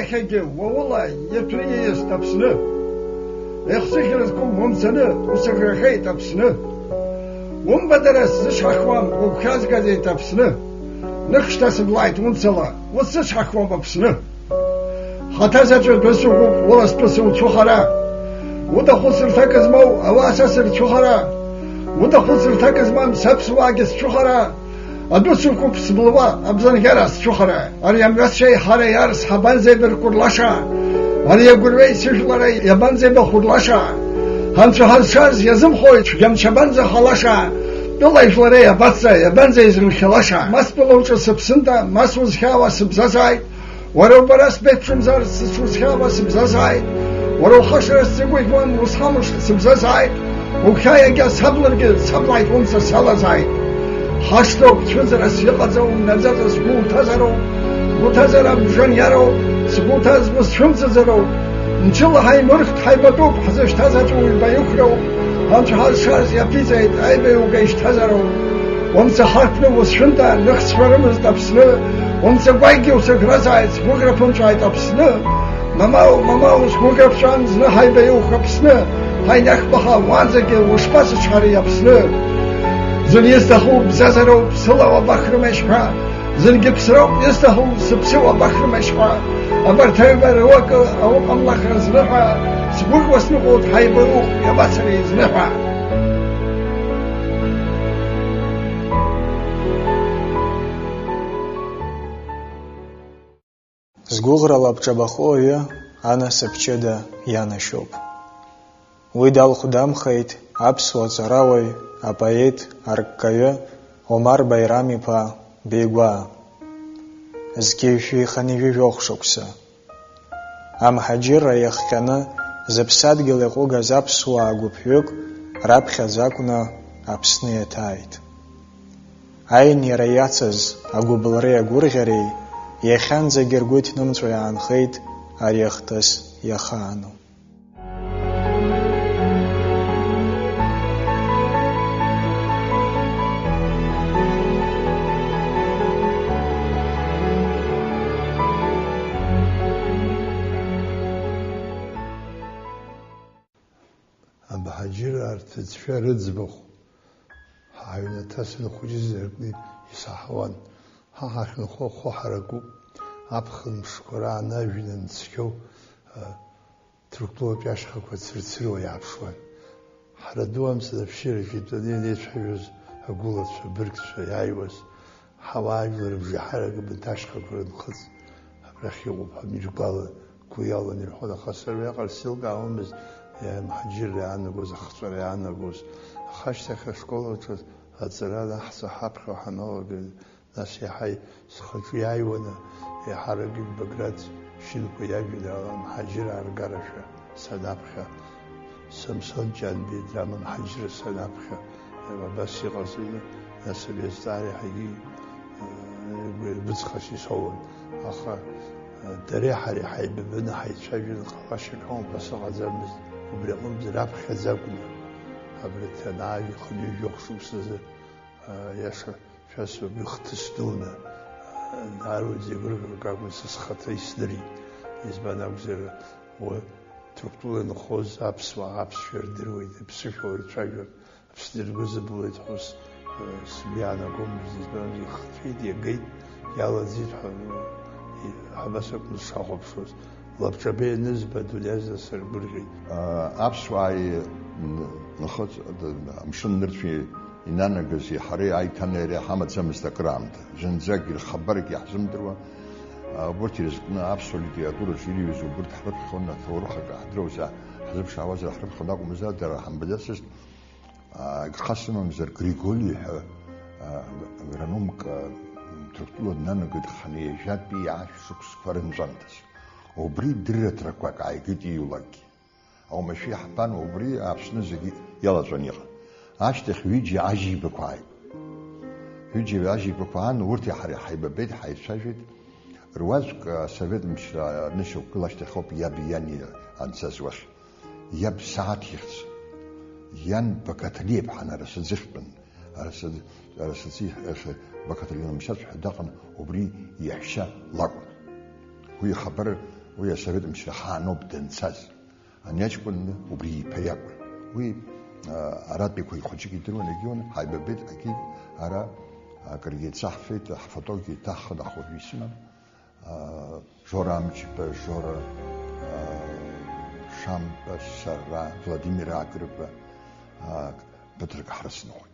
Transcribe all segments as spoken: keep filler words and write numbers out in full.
Иахьагьы уа ула иаҭәны ииаст Аԥсны. Ихсыӷьрызго умцаны, усыӷрахеит Аԥсны. Умбадара сзышьҭахуам, угәхьаазгазеит Аԥсны. Ныхшьҭа сыблааит унцала, усзышьҭахуам Аԥсны. Хаҭа заҵәы дәы сыгәуп, уластәы сыуцәыхара. Уҭаху сырҭак змоу, ауаа са сырцәыхара. Уҭаху сырҭак змам, саԥсуаагьы сцәыхара. Адәы сықәуп сблуа, абзанӷьара сцәыхара. Ари амҩасшьа еиҳара иарс ҳабанӡеибаркәырлаша? Ари агәырҩеи сыжәлареи иабанӡеибахәырлаша? Анцәа ҳазшаз иазымхои цәгьамч абанӡахалаша? Тәыла ижәлареи абаца иабанӡеизымхьалаша? Ма стәыла уҿы сыԥсында, ма сузхьаауа сыбзазааит. Уара убара сбеиԥшымзар, сызцәузхьаауа сыбзазааит. Уара ухашара сзыгәаӷьуан, усхамышҭ сыбзазааит. Угәхьаа иагьа саблыргьы, саблааит умца салазааит. Ҳашҭоуп, цәыӡрас иҟаӡоу, наӡаӡа сгәы уҭазароуп. Сгәы уҭазар амжаниароуп, сгәы уҭаз ус цәымӡаӡароуп. Мчыла ҳаимырхт, ҳаибатәуп, ҳзышьҭаз аҵәа ҩба иқәроуп. Анцәа ҳазшаз иаԥиҵеит, аибаҩуга ишьҭазароуп. Умца харҭәны усшәында, ныхсфарымызт Аԥсны. Умца гәакгьы усыӷразааит, сгәыӷра ԥымҵәааит Аԥсны. Мамау, мамау, сгәыӷра ԥҵәан, зны ҳаибаиух Аԥсны. Ҳаинахбаха уанӡагьы ушԥасычҳари Аԥсны? Зын исҭаху бзазароуп, сыла уабахрымашь ҳәа. Зынгьы ԥсроуп исҭаху, сыԥсы уабахрымашь ҳәа. Абарҭ аҩба руакы ауп амлахра зныҳәа. Сгәыӷуа сныҟәоит, ҳаибаиух иабацари зныҳәа? Згәыӷрала бҿабахо аҩы анасыԥ ҷыда ианашьоуп. Уи далхәдамхеит аԥсуа ҵарауаҩ, апоет, арккаҩы Омар Баирам-иԥа Беигәаа. Зқьи жәшәи хынҩажәи жәохә шықәса. Амҳаџьырра иахҟьаны зыԥсадгьыл иаҟәыгаз аԥсуаа гәыԥҩык раԥхьаӡа акәны Аԥсны иаҭааит. Аиниара иацыз агәыбылреи агәырӷьареи иахьанӡагьы ргәы иҭнымҵәо иаанхеит ари ахҭыс иахаану. Амҳаџьыраа рҭыӡшәа рыӡбахә. Ҳаҩнаҭа санхәыҷыз ркны исаҳауан. Ҳа ҳахьынхо ахәы ҳаракуп. Аԥхын мшқәа раан ажәҩан анцқьоу, а, Ҭырқәтәылатәи ашьхақәа цырцыруа иааԥшуан. Ҳара ду амца ашәшьыраҿы итәаны инеицәажәоз агәылацәа, абыргцәа иааиуаз, ҳауаажәлар абжеиҳарак абанҭ ашьхақәа рынхыҵ абрахь иҟоуп ҳәа мыжәгәала гәы иалан ирҳәон, аха сара уиаҟара сзеилкаауамызт, иа-, мҳаџьырра иаанагоз, ахҵәара иаанагоз. Аха ашьҭахь ашкол аҿы аҵара анаҳҵа ҳаԥхьо ҳаналага, нас иаҳа схаҿы иааиуаны, еиҳаракгьы Баграт Шьынқәа иажәеинраала Мҳаџьыраа ргарашәа санаԥхьа, Самсон Ҷанбеи идрама Мҳаџьыраа санаԥхьа, абас иҟаз, нас абри азҵаара иаҳагьы, э, гәы-, гәыҵхас исоуан. Аха, э, дареи ҳареи ҳаибабаны ҳаицәажәаны ҟалашьак ҳамоуп ҳәа сыҟаӡамызт, убри аҟынтә раԥхьаӡа акәны. Абарҭ анаажә хынҩажәи жәохә шықәсазы, э, иаша Шәасоуп ихҭысдуны, даараӡа игәырӷьо акакәын, са схаҭа исдырит. Избан акәзар, уи Ҭырқәтәыла инхоз аԥсуаа аԥсшәа рдыруеит, аԥсышәа урцәажәон, Аԥсны ргәы зыбылуеит ҳәа ус, сгәы иаанагомызт, избанзар, ихҭәеит, иагеит, иалаӡит ҳәа, ҳәа абас акәын сшахәаԥшуаз. Лабҿаба ианызба, адунеи азна саргәырӷьеит. Аԥсуааи, н-, нхыҵ-, д-, амшын нырцәи инанагаз иаҳареи аиҭанеира ҳамаӡамызт акыраамҭа. Зынӡак ирхабаргьы иаҳзымдыруа, а, убырҭ ирызкны аԥсуа литератураҿы ирыҩыз убырҭ ҳрыԥхьон, аҭоурых аҿы ҳдыруазар, ҳзыԥшаауазар ҳрыԥхьон акәымзар, дара ҳамбаӡацызт. А, агха сымамзар, Григоли ҳәа, а, агрономк, а, Ҭырқәтәыла днанагоит хынҩажәатәи ашәышықәсқәа рынҵәамҭаз. Убри дырраҭарақәак ааигеит ииулакгьы. Ауамашәа иаҳбан, убри Аԥсны зегьы иалаҵәан иҟан. Ашьҭахь ҩыџьа ажьибақәа ааит. Ҩыџьа ажьибақәа аан, урҭи ҳареи ҳаибабеит, ҳаицәажәеит. Руаӡәк асовет мчра анышьақәгыла ашьҭахь ауп иаб иани анцаз уахь. Иаб сааҭ ихьӡ. Иан Бақаҭалиа иԥҳан Арасаӡыхьтәын. Арасаӡ-, Арасаӡы-, Бақаҭалиа Намшьаҵә ҳәа даҟан, убри иаҳәшьа лакәын. Уи ихабар Уи асовет мчра ҳааноуп данцаз. Ани аҷкәын убри иԥа иакәын. Уи, а, аратәиқәа ихәыҷык идыруан, егьиуан, ҳаибабеит, ҳагеит, ара акыргьы еицаҳфеит, ҳфотогьы иҭаҳхын, аха уажәы исымам. А, Жора Амҷба, Жора, а, Шамба, сара, Владимир Агрба, а, ԥыҭрак ҳрыцныҟәеит.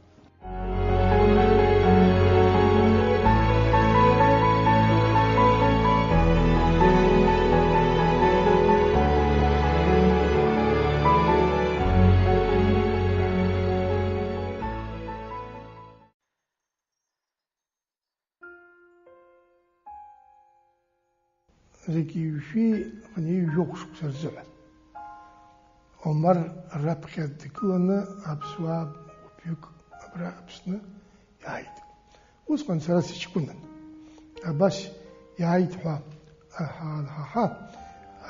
Зегьы ҩажәи хынҩажәи жәохә шықәса рзыҳәан. Омар раԥхьа дгыланы аԥсуаа гәыԥҩык абра Аԥсны иааит. Усҟан сара сыҷкәынан. Абас иааит ҳәа, аҳа, аҳа,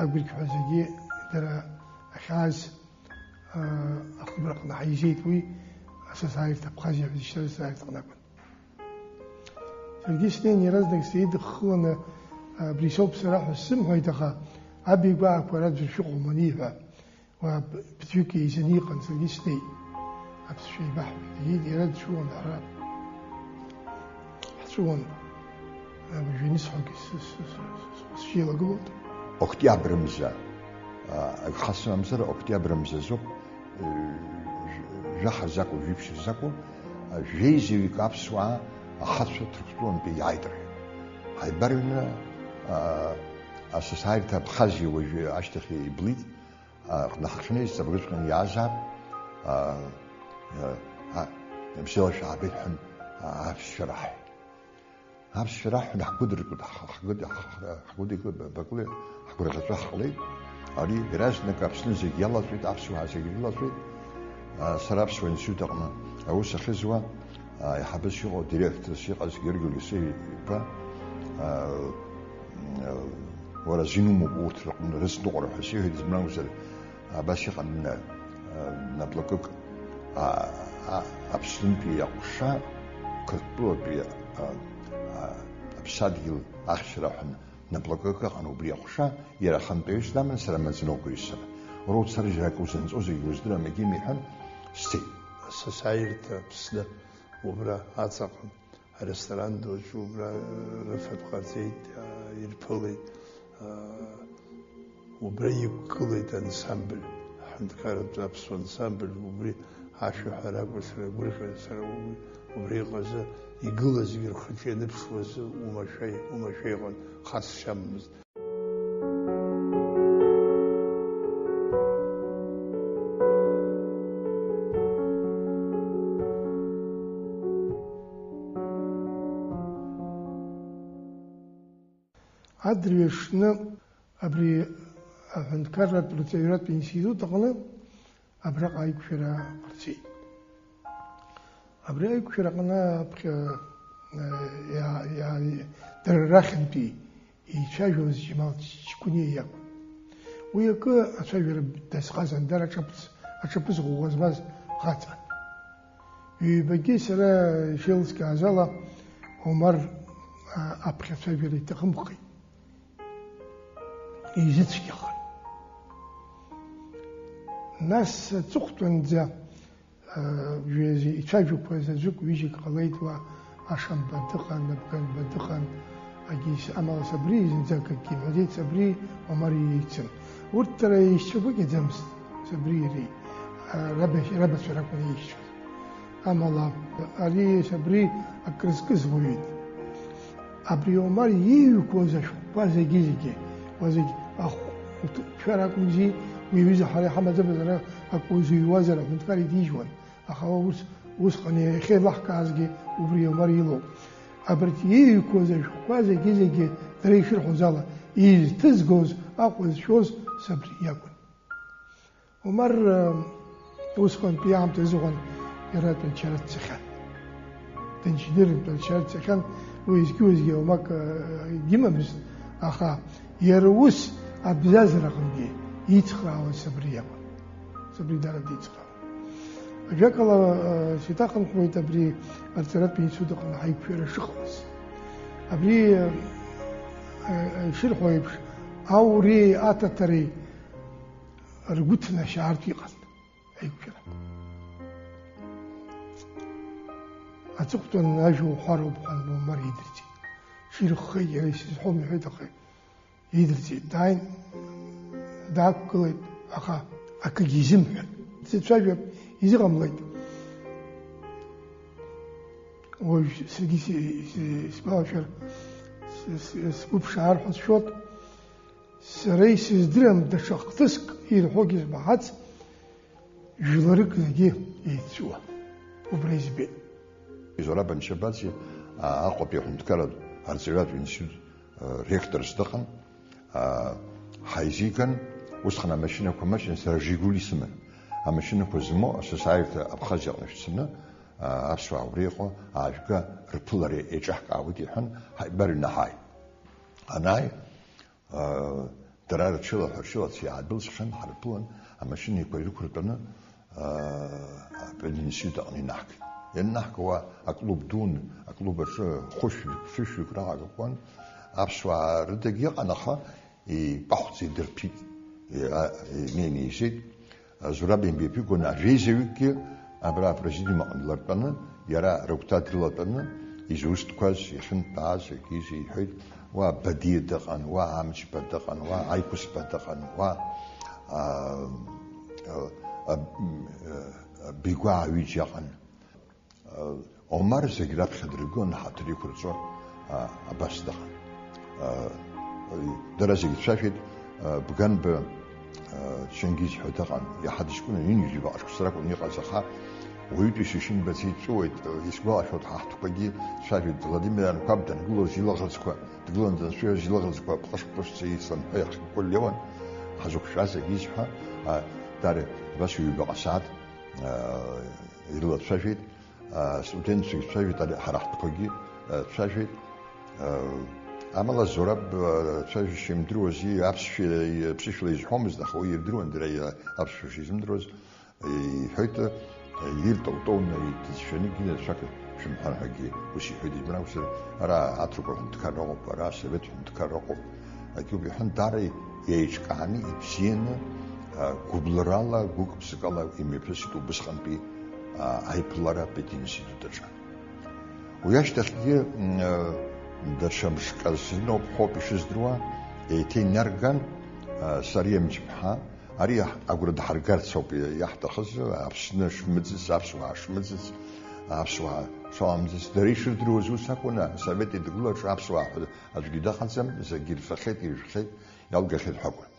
агәырқьҳәа зегьы дара ахьааз, а, ахыбраҟны ҳаизеит уи, асасааирҭа Абхазиа ҳәа зышьҭаз асасааирҭаҟны акәын. Саргьы снеин иаразнак сеидыххыланы, абри соуп сара ҳәа сзымҳәеит, аха аб игәаақәа ара аӡәыр шәыҟоума аниҳәа, уа ԥ-, ԥыҭҩык еизаны иҟан, саргьы снеит. Аԥсшәа еибаҳҳәеит, иара дҵәуон, ҳара ҳҵәуон. Абыржәы анысҳәогьы с-, с-, с-, с-, сшьеилагылоит. Октиабр мза, а, агха сымамзар, октиабр мза азоуп, э, жәаха рзакәу, жәиԥшь рзакәу, а, жәеизаҩык аԥсуаа ахацәа Ҭырқәтәылантәи иааит рҳәеит. Ҳаибарыҩны, а, асасааирҭа Абхазиа уажәы ашьҭахь иблит, а, ҳахьнеиз ҵабыргыҵәҟьаны иаазаап, а, а, а, бзиала шәаабеит ҳәа, а, аԥсшәа раҳҳәеит. Аԥсшәа раҳҳәаны ҳгәыдыркылт, ҳхы-, ҳгәыд-, ҳхы-, ҳгәыдикылт, ба-, бакылеит, ҳгәырӷьаҵәа ҳҟалеит. Ари иаразнак Аԥсны зегь иалаҵәеит, аԥсуаа зегь ирылаҵәеит. А, сара аԥсуа институт аҟны аус ахьызуа, а, аиҳабыс иҟоу, директорс иҟаз Георги Алексеев-иԥа, а, а, уара азин умоуп урҭ рыҟны рыцныҟәара ҳәа сиҳәеит, избан акәзар, Абас иҟан, а, наплакык, а, а, Аԥснынтәи аҟәша, Қырҭтәылатәи, а, а, аԥсадгьыл ахьчара ҳәа наплакык ыҟан, убри аҟәша иара ахантәаҩыс даман, сара амаӡаныҟәгаҩыс сара. Уара уцар џьарак узанҵо зегьы уздырам, егьим иҳәан, сцеит. Асасааирҭа Аԥсны убра аҵаҟа Аресторан ду аҿы убра рыфатә ҟарҵеит, ирԥылеит. Убра иқәгылеит ансамбль, аҳәынҭқарратә аԥсуа ансамбль, убри ашәаҳәара акәын, сара гәырӷьон, сара убри, убри иҟазы, игылазгьы рхаҿы ианыԥшуаз уамашәа, уамашәа иҟан, хас шьаммызт. Адырҩаҽны абри аҳәынҭқарратә рҵаҩратә институт аҟны абраҟа аиқәшәара ҟарҵеит. Абри аиқәшәара аҟны аԥхьа, э, иа-, иа-, дара рахьынтәи еицәажәоз Џьемал Чкәыниа иакәын. Уи акы ацәажәара дазҟазан, дара аҿаԥыц-, аҿаԥыц ӷәӷәа змаз хаҵан. Ҩбагьы сара ишеилыскааз ала, Омар, а, аԥхьа ацәажәара иҭахымхеит. Изыцәгьахан. Нас аҵыхәтәанӡа, а, жәаҩа ицәажәақәаз аӡәык ҩыџьак ҟалеит уа, Ашамба дыҟан, Абганба дыҟан, агьыс-, амала Сабри зынӡак акгьы имҳәаӡеит, Сабри Омар иеицын. Урҭ дара еишьцәа гәакьаӡамызт, Сабри иареи, а, раб-, рабацәа ракәын еишьцәаз. Амала, ари абри акрызкыз уаҩын. Абри Омар ииҩқәоз ашәҟәқәа зегьы-зегьы, уа зегь ахәшәара акәымзи, уи аҩыза ҳара иҳамаӡамыз, ара акы узыҩуазар, аҳәынҭқар иҭижьуан, аха ус, усҟан иахьеилаҳкаазгьы убри Омар илоуп. Абарҭ ииҩқәоз ашәҟәқәа зегьы-зегьы дара ишырҳәоз ала, изҭызгоз, Аҟәа зшәоз Сабри иакәын. Омар, э, усҟантәи аамҭазыҟан иара атәанчара дцахьан. Динџьнырынтә атәанчара дцахьан, уеизгьы-уеизгьы уамак, э, димамызт, аха иара ус абзазараҟынгьы ицхраауаз Сабри иакәын. Сабри дара дицхраауан. Ажәакала, э, сеиҭахынҳәуеит абри арҵаратә институт аҟны ҳаиқәшәара шыҟалаз. Абри, э, э, ишырҳәо еиԥш, Ауреи аҭаҭареи ргәы ҭнашьаартә иҟан аиқәшәара. Аҵыхәтәан ажәа уҳәароуп ҳәа Омар идырҵеит. Ширххеит, иара исызҳәом иҳәеит, аха идырҵеит. Дааин, даақәгылеит, аха акгьы изымҳәан. Дцәажәап, изыҟамлеит. Уажә саргьы си-, си-, сгәалашәар, с-, с-, сгәы ԥшаар ҳәа сшәоит. Сара исыздырам даҽа хҭыск ирҳәогьы змаҳац, жәларык зегьы еицәыуа. Убра избеит. Зураб Анчабаӡе, а, Аҟәатәи аҳәынҭқарратә арҵаҩратә институт, а, ректорс дыҟан. А, ҳаизиган, усҟан амашьынақәа маҷын, сара Жигули сыман. Амашьынақәа змоу асасааирҭа Абхазиаҟны шәцаны, а, аԥсуаа убра иҟоу аажәга рԥылара еиҿаҳкаауеит, иҳәан, ҳаибарыҩнаҳааит. Анааи, аа, дара рҽыла ҳәа рҽылац иаадәылҵхьан, ҳарԥылан, амашьынақәа ирықәыртәаны, аа, апединститут аҟны инаҳгеит. Ианаҳга, уа аклуб дуун, аклуб аҿы хәышәҩык, фышәҩык раҟара акәын, аԥсуаа рыдагь ыҟан, аха ипахәӡа идырҭәит, и-, а-, инеины еизеит. Зураб Ембиаԥигон ажәеизаҩыкгьы абра апрезидиум аҟны длыртәаны, иара рыгәҭа дрылатәаны, изусҭқәаз, иахьынтәааз, егьиз иҳәеит, уа Бадиа дыҟан, уа Амҷба дыҟан, уа Аиқәсба дыҟан, уа, а, а, а, Бигәаа ҩыџьа ыҟан. Омар зегь раԥхьа дыргылан, ҳаҭыр иқәырҵо, а, абас дыҟан. А, дара зегь дцәажәеит, а, Бганба, а, Ченгиз ҳәа дыҟан, иаҳа дыҷкәына, ҩынҩажәи баҟа шықәса ракәын иҟаз, аха уаҩытәыҩса ишимбац иҵәыуеит, а, исгәалашәоит, ҳа ҳтәқәагьы дцәажәеит, Владимир Анқәаб дангылоз илаӷырӡқәа, дгылан данцәажәоз илаӷырӡқәа ҟәышҟәышӡа исламҳәа иахьыкәлеиуан, ҳазықәшәаз егьиз ҳәа, а, дара абас ҩбаҟа сааҭ, а, ирылацәажәеит. Астудентцәагьы цәажәеит, ара-, ҳара ҳтәқәагьы, э, цәажәеит. Э, амала Зураб, э, цәажәашьа имдыруази, аԥсшәа, э, ԥсышәала изҳәомызт, аха уи ирдыруан дара, э, аԥсшәа шизымдыруаз. Э, иҳәеит, э, иртоутоуны, иҭыӡшәаны, гьы рацәак шәымҳәан ҳәагьы ус иҳәеит, избан акәзар, ара аҭырқәа ҳәынҭқарра ыҟоуп, ара асовет ҳәынҭқарра ыҟоуп. Акьыуп иҳәан, даара еиҿкааны, ибзианы, а, гәыблрала, гәык-ԥсыкала имҩаԥысит убысҟантәи, а, аиԥылара апединститут аҿы. Уи ашьҭахьгьы, м, а, даҽа мшк азыноуп ҳәоуп ишыздыруа, еиҭа инарган, а, Сариа Мҷыԥҳа, ари иаҳ-, агәра дҳаргарц ауп иаҳҭахыз, Аԥсны шмыӡыц, аԥсуаа шмыӡыц, аԥсуаа шаламӡыц, дара ишырдыруаз ус акәын, асовет идгылаҿы аԥсуаа ҳәа аӡәгьы дыҟаӡам, зегьы ирфахьеит, иржәхьеит, иалгахьеит ҳәа акәын.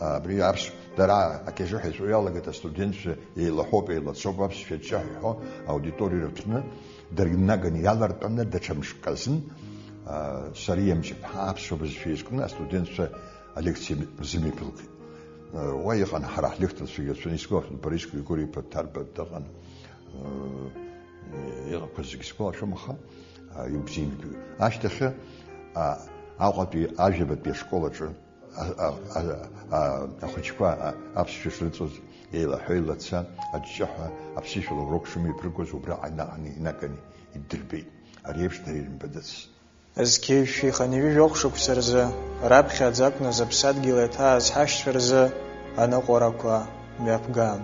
Абри аԥс-, дара акьаҿыҳәа ицәо иалагеит, астудентцәа еилаҳәоуп, еилацәоуп, аԥсшәа ҷҷаҳәа иҳәо, аудиториа рыҭәны, дырнаганы иалартәаны даҽа мшк азын, а, Сариа Мҷыԥҳа аԥсуа бызшәа иазкны астудентцәа алекциа рзымҩаԥылгеит. А, уа иҟан ҳара ҳлекторцәагьы рацәаны, исгәалашәоит, Борис Григори-иԥа Ҭарба дыҟан, а, иҟақәаз зегьы сгәалашәом, аха, а, иубзиангьы. Ашьҭахьы, а, Аҟәатәи ажәабатәи ашкол аҿы а-, а-, а-, а-, ахәыҷқәа, а-, аԥсшәа шрыҵоз, еилаҳәа-еилаца, аҷҷаҳәа, аԥсышәала урок шымҩаԥыргоз, убраҟа ина-, ани-, инаганы иддырбеит. Ари еиԥш дара ирымбаӡацызт. Зқьи жәшәи хынҩажәи жәохә шықәса рзы, раԥхьаӡа акәны зыԥсадгьыл иаҭааз ҳашьцәа рзы аныҟәарақәа мҩаԥган.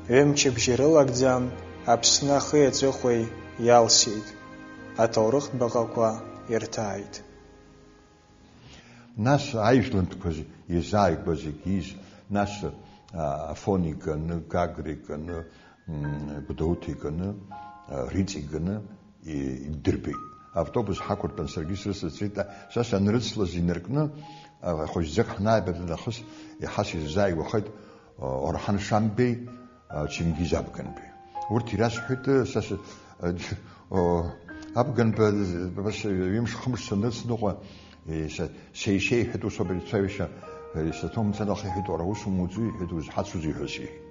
Ҩымчыбжьа ирылагӡан, Аԥсны ахи аҵыхәеи иалсит, аҭоурыхтә баҟақәа ирҭааит. Нас аижәлантәқәа зи-, иазааигәаз егьиз, нас, а, Афон иганы, Гагра иганы, м, Гәдоуҭа иганы, а, Риҵа иганы и-, иддырбеит. Автобус ҳақәыртәан, саргьы срыцыҵит, а, са санрыцлаз инаркны, а, хәыҷӡак ҳнааибаҭа нахыс иаҳа сирзааигәахеит, а, Орҳан Шамбеи, а, Чингиз Абганбеи. Урҭ ирасҳәеит, са с-, а, о, Абганба, бас ҩымш-хымш санрыцныҟәа, е, са, сеишьеиҳәеит, ус ауп ирцәажәашьа, е, саҭоумҵан, аха иҳәеит, уара ус умуӡои, иҳәеит, узҳацузеи ҳәа сиҳәеит.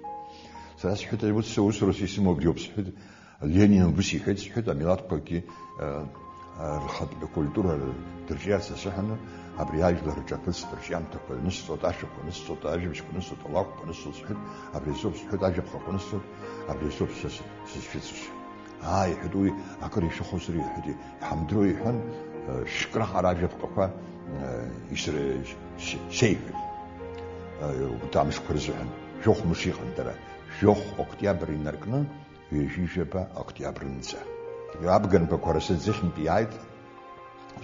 Сара сҳәеит, ари ус, усурас исымоугьы ауп, сҳәеит, Ленин убыс иҳәеит, сҳәеит, амилаҭқәагьы, а, а, рхатә культура дырҿиарц азыҳәаны, абри ажәлар рҿаԥыцтә рҿиамҭақәа нысҵоит, ашәақәа нысҵоит, ажәабжьқәа нысҵоит, алакәқәа нысҵоит, сҳәеит, абри азоуп, сҳәеит, ажәаԥҟақәа нысҵоит, абри азоуп са с-, сызшәыцыз. Аа, иҳәеит, уи акыр ишәыхозар, иҳәеит, иҳамдыруа, иҳәан, э, шәкы раҟара ажәаԥҟақәа исра-, с-, сеиҳәеит. Урҭ амшқәа рзыҳәан, жәохә мыш иҟан дара, жәохә октиабр инаркны, ҩажәи жәаба октиабрынӡа. Абганбақәа Арасаӡыхьынтә иааит.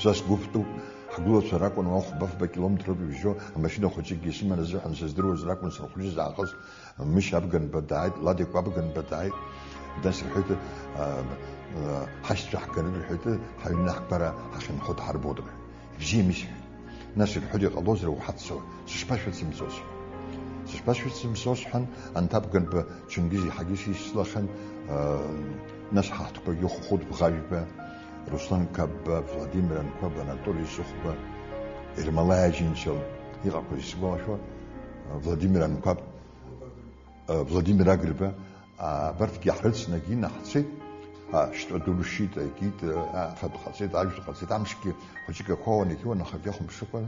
Са сгәы ԥтәуп, ҳгәылацәа ракәын, уа хәба-фба километроуп ибжьо, амашьына хәыҷыкгьы сыман азыҳәан сыздыруаз ракәын санхәыҷыз аахыс, Мышь Абганба дааит, Ладикәа Абганба дааит. Нас рҳәеит, а, а, ҳашьцәа ҳгарын рҳәеит, ҳаҩны ҳгәара ҳахьынхо дҳарбоит рҳәеит. Ибзиами сҳәеит. Нас ирҳәоит, иҟалозар уҳаццо, сышԥашәыцымцо сҳәан. Сышԥашәыцымцо сҳәан, анҭ Абганба Чынгыз иаҳагьы сисылахьан, а, нас ҳаҳҭқәагьы хәыхәыт бӷажәба, Руслан Қапба, Владимир Анқәаб, Анатоли Сыхәба, Ермолаи Аџьынџьал иҟақәаз исгәалашәо, Владимир Анқәаб, Владимир Агрба, абарҭгьы ҳрыцны егьины ҳцеит. Ашьтәа ду ршьит, егьит, афатә ҟаҵеит, ажәтә ҟаҵеит, амшгьы хәыҷык ақәа уан, егьи уан, ахагьы ахәаԥшықәан.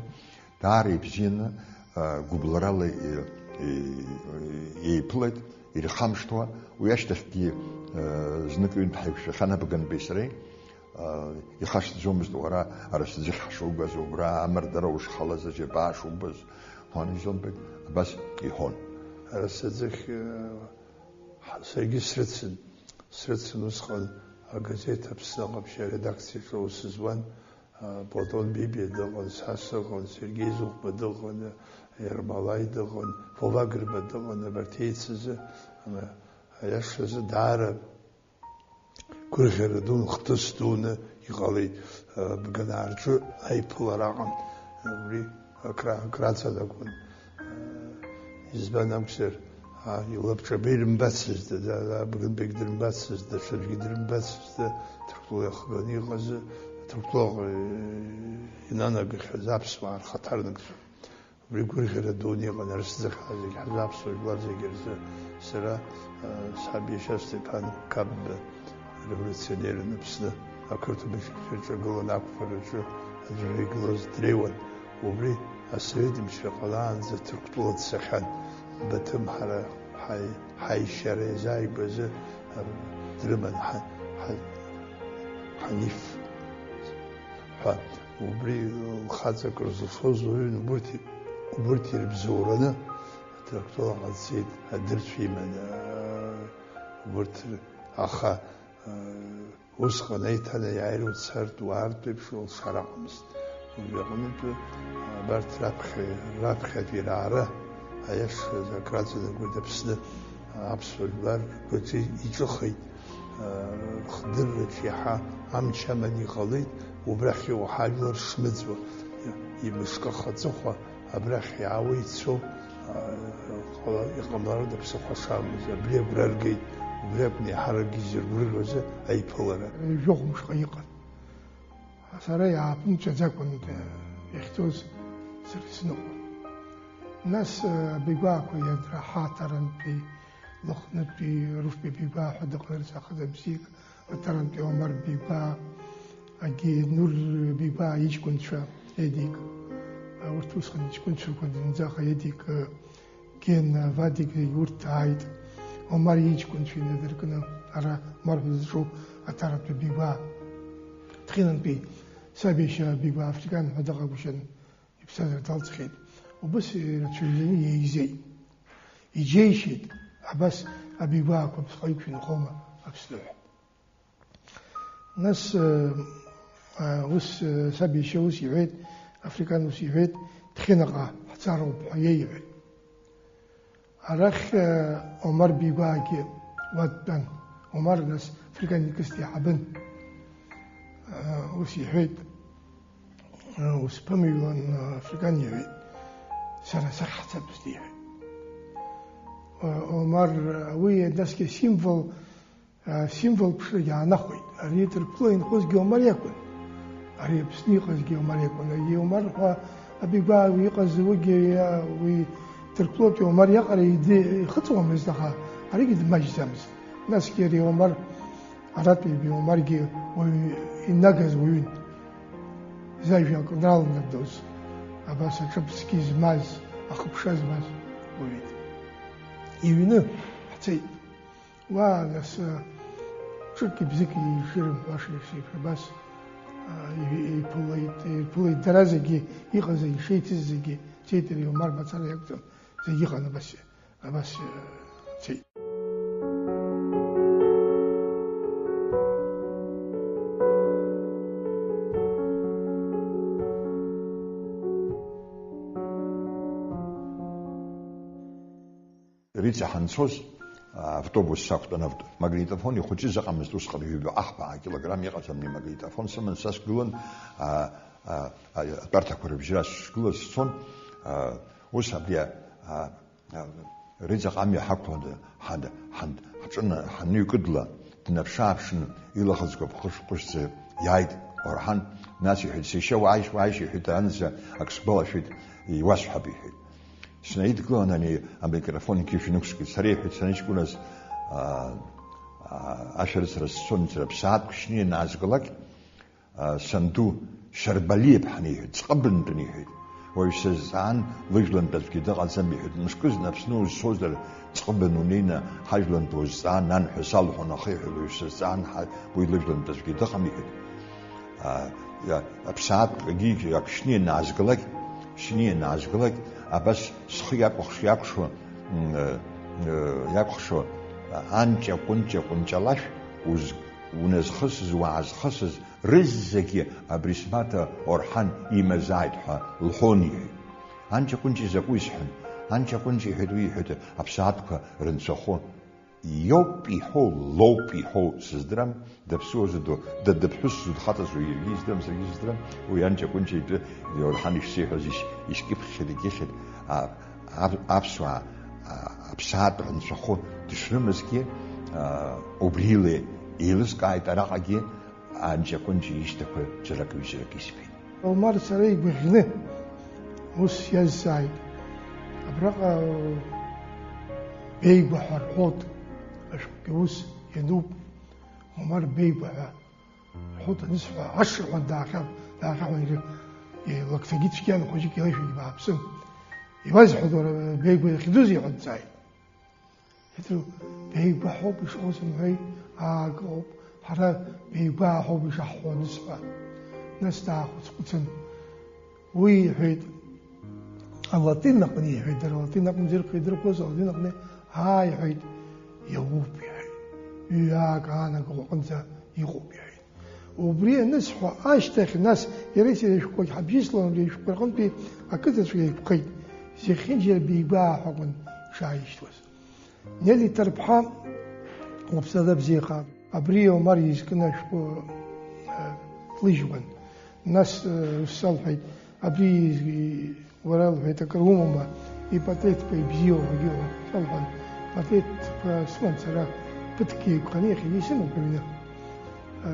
Даара ибзианы, а, гәыблрала и-, и-, еиԥылеит, ирхамышҭуа. Уи ашьҭахьгьы, а, знык-ҩынтә ҳаиқәшәахьан Абганбеи сареи. А, ихашҭӡомызт уара Арасаӡыхь ҳшугаз, убра амардара ушҳалаз, аџьабаа шубаз. Уан изылбеит, абас иҳәон. Арасаӡыхь, а, ҳа-, саргьы срыцын. Срыцын усҟан агазеҭ Аԥсны Ҟаԥшь аредакциаҿы аус зуан. Платон Бибиа дыҟан, са сыҟан, Сергеи Зыхәба дыҟан, Ермолаи дыҟан, Вова Грба дыҟан, абарҭ еицызы, м, аиашазы даара гәырӷьара дуны, хҭыс дуны иҟалеит. Бганаа рҿы аиԥылара аҟан, убри акра-, акраҵанакуан. Избан акәзар, а, илабҿаба ирымбацызт, да, да, Абганбеи дырымбацызт, даҽаӡәгьы дырымбацызт, Ҭырқәтәыла иахганы иҟаз, Ҭырқәтәылаҟа, э, инанагахьаз аԥсуаа рхаҭарнакцәа. Убри гәырӷьара дуны иҟан, Арасаӡыхь зегь ҳазы аԥсуа жәлар зегьы рзы. Сара, э, саб иашьа Стефан Қапба револиуционерын Аԥсны ақырҭуа бызшәаҿы агылан, ақәԥараҿы аӡәыр игылаз дреиуан. Убри асовет мчра ҟалаанӡа Ҭырқәтәыла дцахьан. Баҭым ҳара ҳаи-, ҳаишьара иазааигәазы, а, дрыман ҳа-, ҳа-, Ҳаниф ҳәа. Убри лхаҵа акры зылшоз уаҩын, убырҭ, убырҭ ирыбзоураны Ҭырқәтәылаҟа дцеит, адырцәа иманы, а, убырҭ, аха, а, Усҟан аиҭанаиааира уцартә уаартә еиԥш лшара аҟамызт. Уажәы аҟнытә абарҭ раԥхьа, раԥхьатәи раара аиашазы акраҵанакуеит Аԥсны. Аԥсуа жәлар ргәаҿы иҿыхеит, рхдырраҿ иаҳа амч аманы иҟалеит, убрахь иҟоу ҳажәлар шмыӡуа, имышкаха аҵыхәа, Абрахь иаауа ицо, а, ҟала-, иҟамлароуп аԥсахәа шамаз. Абри агәра ргеит, убри акәын еиҳаракгьы изыргәырӷьоз аиԥылара. Жәохә мшҟа иҟан. Сара иааԥынҵәаӡакәан, э, иахьцоз сара сныҟәон. Нас, э, абигәаақәа иадраҳа Аҭарантәи, Лыхнытәи, Руф Бибигәаа ҳәа дыҟан, рҵаха бзиак. Аҭарантәи Омар Бигәаа, Агенур Бигәаа иҷкәынцәа Едик, урҭ усҟан иҷкәынцәақәан зынӡаха, Едик, Гена, Вадик, зегь урҭ ааит. Омар иҷкәынцәа инадыркны, ара Омар ҳәа зҿу Аҭарантәи Бигәаа. Ҭхьынантәи саб иашьа Бигәаа Африкан ҳәа дыҟагәышьан, иԥсҭазаара далҵхьеит. Убыс ирацәаҩӡаны еизеит. Иџьеишьеит, абас абигәаақәа ԥсҟаҩык шәынхома Аԥсны ҳәа. Нас, э, э, ус, э, саб иашьа ус иҳәеит, Африкан ус иҳәеит, Ҭхьынаҟа ҳцароуп ҳәа иеиҳәеит. Арахь, э, Омар Бигәаагьы уа дтәан. Омар нас Африкан икысҭа иаҳабын. Э, ус иҳәеит, э, ус ԥымҩлан, э, Африкан иҳәеит, сара сахь ҳцап, диҳәеит. Э, Омар, э, уи насгьы символ Асимвол ԥшрагьы аанахәеит. Ари Ҭырқәтәыла инхозгьы Омар иакәын. Ари Аԥсны иҟазгьы Омар иакәын. Егьи Омар ҳәа абигәаа уи иҟаз, уигьы, уи Ҭырқәтәылатәи Омар иаҟара иди-, ихыҵуамызт, аха аригьы дмаҷӡамызт. Насгьы ари Омар, аратәи Омаргьы уаҩ инагаз уаҩын. Зажәа акы далнадоз, абас аҿыԥсгьы змаз, ахыԥша змаз уаҩын. Иҩны ҳцеит. Уа, нас, ҿыки-бзыки ишырымҳәаша еиԥш, абас, Иԥылеит, иԥылеит дара зегьы, иҟаз зегьы, ишеицыз зегьы, цеит, ари Омар мацара иакәӡам, зегьы ыҟан абас, абас, цеит. Риҵа ҳанцоз, автобус сақәтәан, авто-, магнитофон ихәыҷыз ыҟамызт усҟан, ҩба аҳ-, килограмм иҟаӡам, магнитофон сыман, са сгылан, а, а, а, атәарҭақәа рыбжьара сгылаз сцон, а, ус абри, а, а, Риҵаҟа амҩа ҳақәланы, ҳан-, ҳан-, ҳҿын ҳанҩкыдла, днаԥшы-ааԥшын, илаӷырӡқәа ԥҟыш-ԥҟышӡа иааит Орҳан, нас иҳәеит, сашьа, уааишь, уааишь, иҳәеит, аранӡа ак сгәалашәеит, иуасҳәап, иҳәеит. Снаидгылан, ани амикрофон иқьышә инықәскит. Сара, иҳәеит, саныҷкәыназ, аа, аа, ашәарыцара сцон, сара ԥсаатәк шьны ианаазгалак, аа, санду Шьарбалиаԥҳа иҳәеит, Ҵҟыбынтәын иҳәеит. Уаҩ сазҵаан, лыжәлантәаҵәгьы дыҟаӡам, иҳәеит, мышкызны Аԥсны узцозар, Ҵҟыбын унеины ҳажәлантәы узҵаа, нан ҳәа салҳәон, аха, иҳәеит, уаҩ сазҵаан, ҳа-, уи лыжәлантәаҵәгьы дыҟам, иҳәеит. А, а, аԥсаатәқәагьы ак шьны ианаазгалак, шьны ианаазгалак, абас схы иакәыхш-, иакәшо, м, э, э, иакәхшо, анҷа-ҟәынҷа ҟәынҷалашә уз-, уназхысыз, уаазхысыз, рызегьы абри смаҭа Орҳан имазааит ҳәа лҳәон, иҳәеит. Анҷа-ҟәынҷа изакәу исҳәан, анҷа-ҟәынҷа, иҳәеит, уи, иҳәеит, аԥсаатәқәа рынцәахәы. Иоуп иҳәоу, лоуп иҳәоу сыздырам, даԥсуазу ду-, да-, дыԥҳәысзу дхаҵазу иаргьы издырам, саргьы сыздырам, уи анҷа-ҟәынҷа итәы Орҳан ишсеиҳәаз ишь-, ишькьыԥхьхьеит, икьыхьит, а, ап-, аԥсуаа, а, аԥсаатә рынцәахәы дышрымазгьы, а, убрила еилыскааит араҟагьы анҷа-ҟәынҷа ишьҭақәа џьарак-ҩыџьарак исҳәеит. Омар сара игәаӷьны ус иазҵааит. Абраҟа Беигәа ҳәа рҳәоит, ашәҟәгьы ус иануп, Омар Беигәа ҳәа рҳәоит анысҳәа, ашырҳәа даахьаҳә-, даахьаҳәын, лакҭагьы цәгьан, хәыҷык илеишәагьы бааԥсын. Иуазҳәоит, уара, Беигәа иахьӡузеи ҳәа дҵааит. Иҭру, Беигәа ҳәоуп ишыҟоу сымҳәеи, аагоуп, ҳара Беигәаа ҳәоуп ишаҳҳәо анысҳәа. Нас даахәыц-хәыцын. Уи иҳәеит, алатин аҟны иҳәеит, дара алатин акәымзар ирхы идырхәоз, алатин аҟны, аа, иҳәеит, иауп, иҳәеит. Ҩаак аанаго аҟынӡа иҟоуп, иҳәеит. Убри анысҳәа ашьҭахь, нас иареи сареи шәҟәқәак ҳабжьыслон, абри ашәҟәқәа рҟынтәи акыҵацәгьа еиқәхеит. Зехьынџьара Беигәаа ҳәа акәын ишааишьҭуаз. Нели Ҭарԥҳа лыԥсадгьыл бзиахааит. Абри Омар изкны ашәҟәы, э, ҭлыжьуан. Нас, э, ус салҳәеит, абри уара, лҳәеит, акыр умоума, ипатреҭқәа ибзиоу ҳәагьы салҳәан, патреҭқәа сыман сара, ԥыҭк еиқәханы иахьагьы исымоуп аҩны. Э,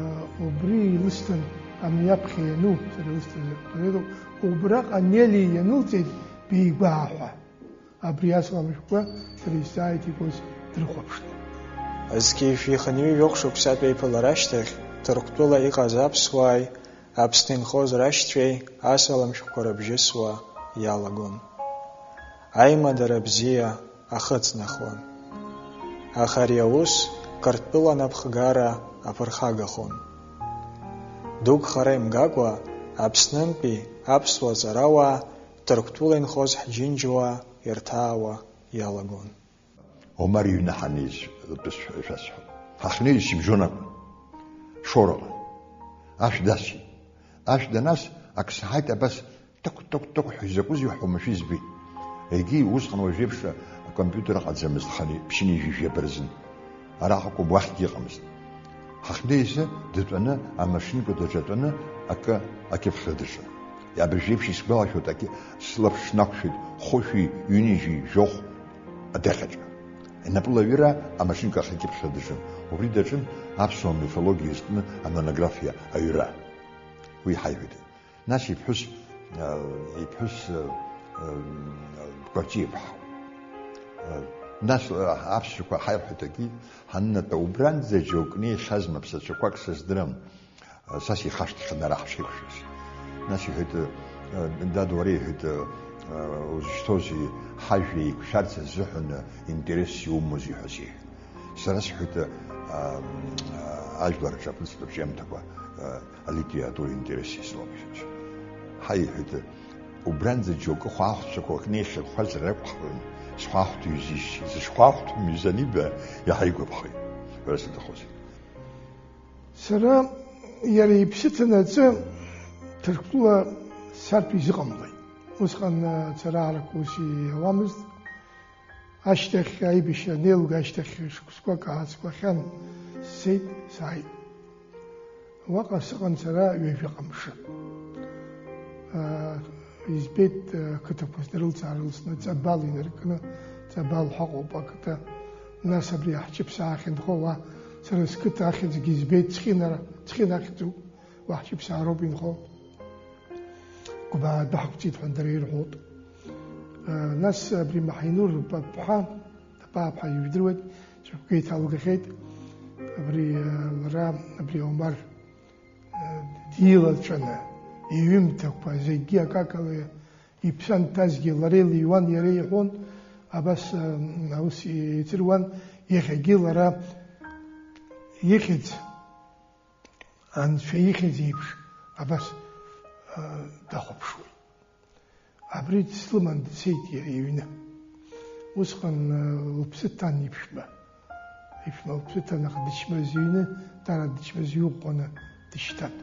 убри илысҭан, амҩаԥхьа иану, сара илысҭаз апатреҭуп, убраҟа Нели ианылҵеит Беигәаа ҳәа. Абри асалам шәҟәқәа сара исзааиҭигоз дрыхәаԥшны. Зқьи жәшәи хынҩажәи жәохә шықәсатә еиԥылара ашьҭахь, Ҭырқәтәыла иҟаз аԥсуааи Аԥсны инхоз рашьцәеи асалам шәҟәқәа рыбжьысуа иалагон. Аимадара бзиа ахы ҵнахуан. Аха ари аус Қырҭтәыла анапхгара аԥырхагахон. Дук хара имгакәа, Аԥснынтәи аԥсуа ҵарауаа Ҭырқәтәыла инхоз ҳџьынџьуаа ирҭаауа иалагон. Омар иҩны ҳаннеиз атәы шәасҳәап. Ҳахьнеиз шьыбжьон акәын. Шоураҟа. Ашә дасит. Ашә данас, ак саҳаит абас, тык-тык-тык ҳәа изакәыз иҳәо машәы избеит. Егьи усҟан уажәеиԥш акомпиутер ыҟаӡамызт хани-, ԥшьынҩажәи жәаба рзын. Араҟа акәым, уахьгьы ыҟамызт. Ҳахьнеизы дытәаны, амашьынқәа даҿатәаны акы акьыԥхьра даҿын. Иабажәеиԥш исгәалашәоит, акы сылаԥш нақәшәеит, хәышәи ҩынҩажәи жәохә адаҟьаҿы. Инапылаҩыра амашьынқәа ахь акьыԥхьра даҿын. Убри даҿын аԥсуа мифологиа зкны амонографиа аҩра. Уи ҳаиҳәеит. Нас иԥҳәыс, э, иԥҳәыс, э, э, Кәарҷиаԥҳа. Э, нас, э, аԥсшәақәа ҳаирҳәоит, акгьы ҳаннатәа, убранӡа џьоук неихьазма, ԥсацәақәак сыздырам. Э, са сихашҭхьан ара ҳшеиқәшәаз. Нас иҳәеит, э, э, дад, уара, иҳәеит, э, э, узышьҭоузеи, ҳажәа еиқәшәарц азыҳәан, э, интересс иумоузеи ҳәа сиҳәеит. Сара сҳәеит, аа, ажәлар рҿы аԥыҵтә абжьамҭақәа, Алитература интереси слабшәаҿ. Ҳаиҳәеит, убранӡа џьоукы хәаахәҭцәақәак неихьырхәазар акәхарын, схәаахәҭҩы изишьит, зышхәаахәҭҩы мҩаӡаниба иаҳа игәаԥхеит, ҳәа саҭахузеи. Сара иара иԥсы ҭанаҵы Ҭырқәтәыла сартә изыҟамлеит. Усҟан ацара аарақәа ус иауамызт. Ашьҭахь, аибашьра анеилга ашьҭахь шықәсқәак аацгәахьан, сцеит, сааит. Уаҟа сыҟан сара ҩажәаҟа мшы. Аа, избеит, аа, қыҭақәа снарылҵ-аарылҵны, Ҵабал инаркны, Ҵабал ҳәа ыҟоуп ақыҭа. Нас абри аҳҷыԥсаа ахьынхо уа сара сқыҭа ахьӡгьы избеит, Цхинара, Цхина ахьӡуп, уа ҳҷыԥсаароуп инхо. Гәбаа адәы ҳақәҵит ҳәа дара ирҳәоит. Нас абри Маҳинур лпапҳа, лпапҳа ижәдыруеит, шәҟәқәа иҭалгахьеит. Абри, лара, абри Омар, дилаҵәаны, иҩымҭақәа зегьы акакала иԥсы анҭазгьы лара илыҩуан, иара иҳәон, абас, аус еицыруан, иахьагьы лара ихьӡ, Анцәа ихьӡ еиԥш, абас, а, дахәаԥшуеит. Абри дсылман дцеит иара иҩны. Усҟан, а, лыԥсы ҭан иԥшәма. Иԥшәма лыԥсы ҭан, аха дычмазаҩны, дара дычмазаҩыхәҟәаны дышьҭан.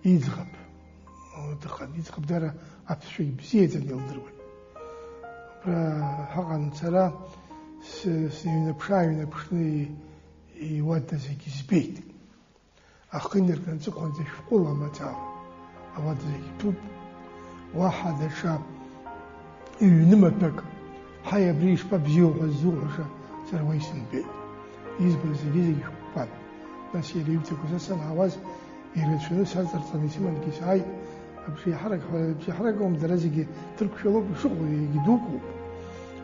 Иӡӷаб, а, дыҟан, иӡӷаб дара аԥсшәа ибзиаӡаны илдыруан. Убра ҳаҟан сара, с-, сныҩнаԥшы-ааҩнаԥшны и-, иуада зегь збеит. Ахы инаркны аҵыхәанӡа шәҟәыла мацара ауада зегь ҭәуп. Уаҳа даҽа ҩнымаҭәак, ҳаи, абри ишԥабзиоу ҳәа ззуҳәаша, сара уа исымбеит. Избан зегьы-зегь шәҟәқәан. Нас иара иҩҭақәа са санаауаз, ирацәаны саҵарҵаны исымангьы сааит. Абжеиҳарак ҳәа, абжеиҳарак ауам, дара зегьы ҭырқәшәалоуп, ишыҟоу егьи дукуп.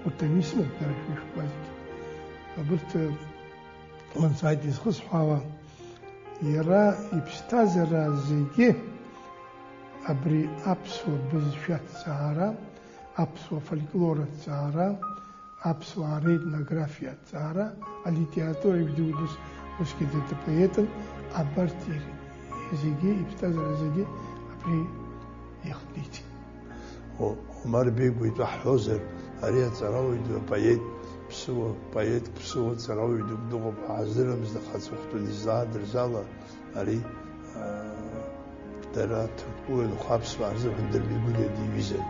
Урҭ аҩны исымоуп дара шәышәҟәқәа зегьы. Абырҭ, Мансааит изхысҳәаауа, иара иԥсҭазаара зегьы абри аԥсуа бызшәа аҭҵаара, аԥсуа фольклор аҭҵаара, аԥсуаа реетнографиа аҭҵаара, алитература ижәдыруеит ус, усгьы дыдпоетын, абарҭ зегьы, иԥсҭазаара зегьы абри иахҭниҵеит. О-, Омар Беигәа итәы ҳҳәозар, ари аҵарауаҩ ду апоет ԥсыуа, поет ԥсыуа ҵарауаҩ дук дыҟоуп ҳәа ҳаздырамызт, аха аҵыхәтәан излаадырзала ари, аа, дара Ҭырқәтәыла инхо аԥсуаа рзыҳәан Дырмит Гәлиа диҩызан.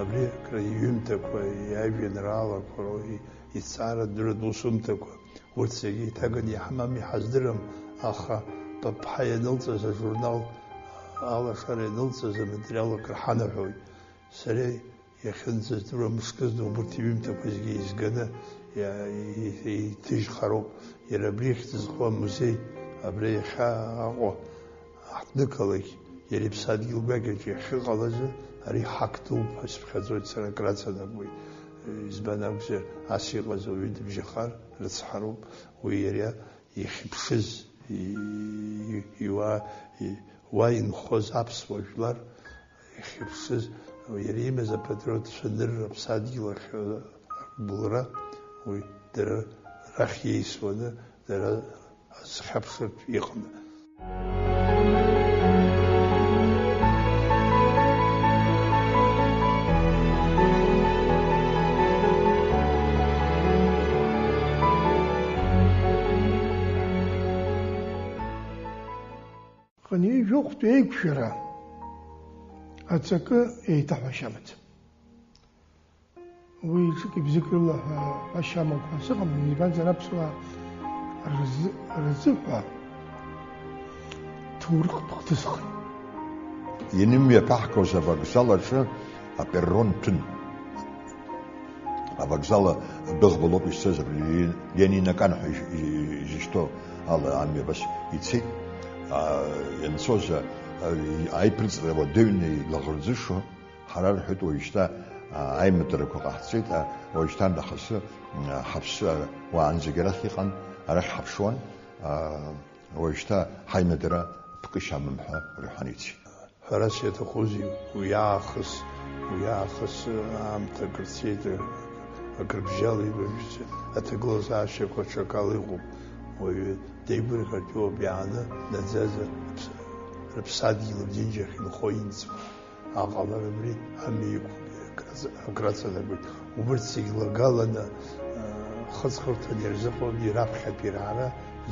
Абри акры иҩымҭақәа, иажәеинраалақәа роуи, Иҭҵааратә дырратә усумҭақәа, урҭ зегьы иҭаганы иаҳмам, иҳаздырам, аха Папҳа ианылҵаз ажурнал, Алашара ианылҵаз аматериалқәа рҳанаҳәоит. Сара иахьынӡаздыруа мышкызны убырҭ иҩымҭақәа зегьы еизганы иа-, и-, иҭыжьхароуп. Иара абри ихьӡ зху амузеи, абра иахьа Аҟәа Аҳҭнықалақь иара иԥсадгьыл гәакьаҿ иахьыҟалазы, ари ҳақ дууп ҳәа сыԥхьаӡоит, сара акраҵанакуеит. Избан акәзар, ас иҟаз ауаҩы дыбжьахар рыцҳароуп, уи иара ихьыԥшыз, и-, и-, иуа-, и-, уа инхоз аԥсуа жәлар ихьыԥшыз, иара имаз апатриотцәа анырра, аԥсадгьыл ахь, а, агәылра, уи дара рахь иеисуаны, дара азхьаԥшыртә иҟан. Хынҩажәохәтәи аиқәшәара аҵакы еиҭаҳәашьа амаӡам. Уи ҿыки-бзыки рыла ҳәа ҳәашьа амоуп ҳәа сыҟам, избанзар аԥсуаа рзы-, рзыҳәа ҭоурыхтә хҭысхеит. Инымҩаԥаҳгоз авокзал аҿы аперрон ҭәын. Авокзал адәыӷба лоуп ишцоз, абри Ленин акан ҳәа иж-, иж-, изышьҭоу ала амҩа абас ицеит. А, ианцоз, а, аиԥырҵра уадаҩны илаӷырӡышо, Ҳара, рҳәеит, уажәшьҭа, а, аимадарақәа ҟаҳҵеит, а, уажәшьҭа нахасы, м, ҳаԥсы, а, уаанӡагь арахь иҟан, арахь ҳаԥшуан, а, уажәшьҭа ҳаимадара ԥкышьа амам ҳәа рҳәан ицеит. Ҳәарас иаҭахузеи, уи аахыс, уи аахыс аамҭа акыр цеит, акрыбжьала ибажәыз аҭагылазаашьақәа аҽакала иҟоуп. Уаҩы деигәырӷьартә иоуп иааны наӡаӡа аԥс-, Рыԥсадгьыл рџьынџьахь инхо инҵуа аҟалара абри амҩақәа акраҵанакуеит. Убырҭ зегь лагаланы, а, хыҵхырҭан ирзыҟоуп раԥхьатәи раара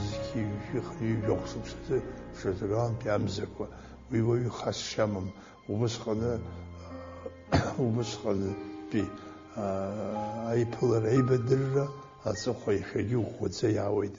зқьи жәшәи хҩи жәохә шықәсазы шьоуҿагылантәи амзақәа. Уи уаҩы хас шамам. Убысҟаны, а, убысҟантәи, а, аиԥылара, аибадырра аҵыхәа иахьагьы ӷәӷәаӡа иаауеит.